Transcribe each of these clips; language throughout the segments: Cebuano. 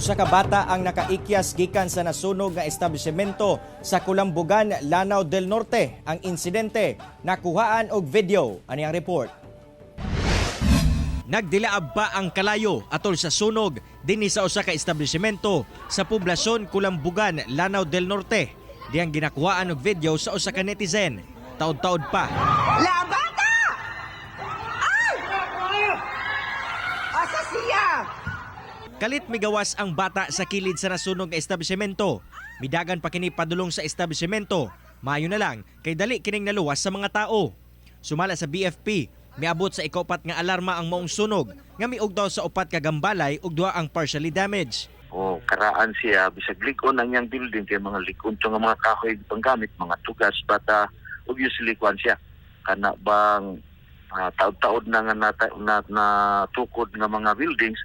Usa ka bata ang nakaikyas gikan sa nasunog nga establishmento sa Kulambugan, Lanao del Norte. Ang insidente nakuhaan og video. Ani ang report. Nagdilaab pa ang kalayo atol sa sunog dinhi sa usa ka establishmento sa poblasyon Kulambugan, Lanao del Norte. Diyang ginakuhaan og video sa usa ka netizen. Taod-taod pa. La bata! Ay! Asa siya? Kalit migawas ang bata sa kilid sa nasunog nga establishmento. Midagan pa kini padulong sa establishmento. Maayo na lang kay dali kining naluwas sa mga tao. Sumala sa BFP, miabot sa ikaupat nga alarma ang maong sunog nga miugdaw sa upat ka gambalay ug duha ang partially damaged. O karaan siya bisag lig-on ang iyang building kay mga lig-on to nga mga kahoy panggamit, mga tugas, bata obviously kuan siya kana bang taod-taod na nga na tukod nga mga buildings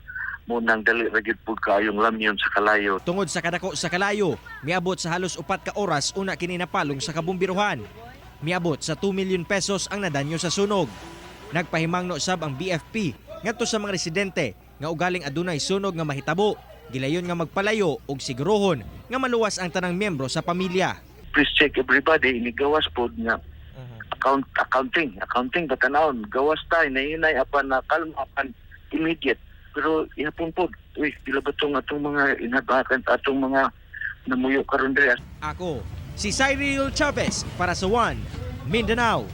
mo nang dali ra gyud pud kaayong lamyon sa kalayo. Tungod sa kadako sa kalayo, miabot sa halos 4 ka oras una kini napalong sa kabumbiruhan. Miabot sa 2 million pesos ang nadanyo sa sunog. Nagpahimangno sab ang BFP ngadto sa mga residente nga ugaling adunay sunog nga mahitabo, gilayon nga magpalayo ug siguruhon nga maluwas ang tanang miyembro sa pamilya. Please check everybody inigawas pod nga accounting accounting batanawon gawas tay nainay apan na kalma apan immediate, pero ihapon pod, uy, pila ba tong atong mga inhabitant, atong mga namuyo karon diri. Ako, si Cyril Chavez para sa One Mindanao.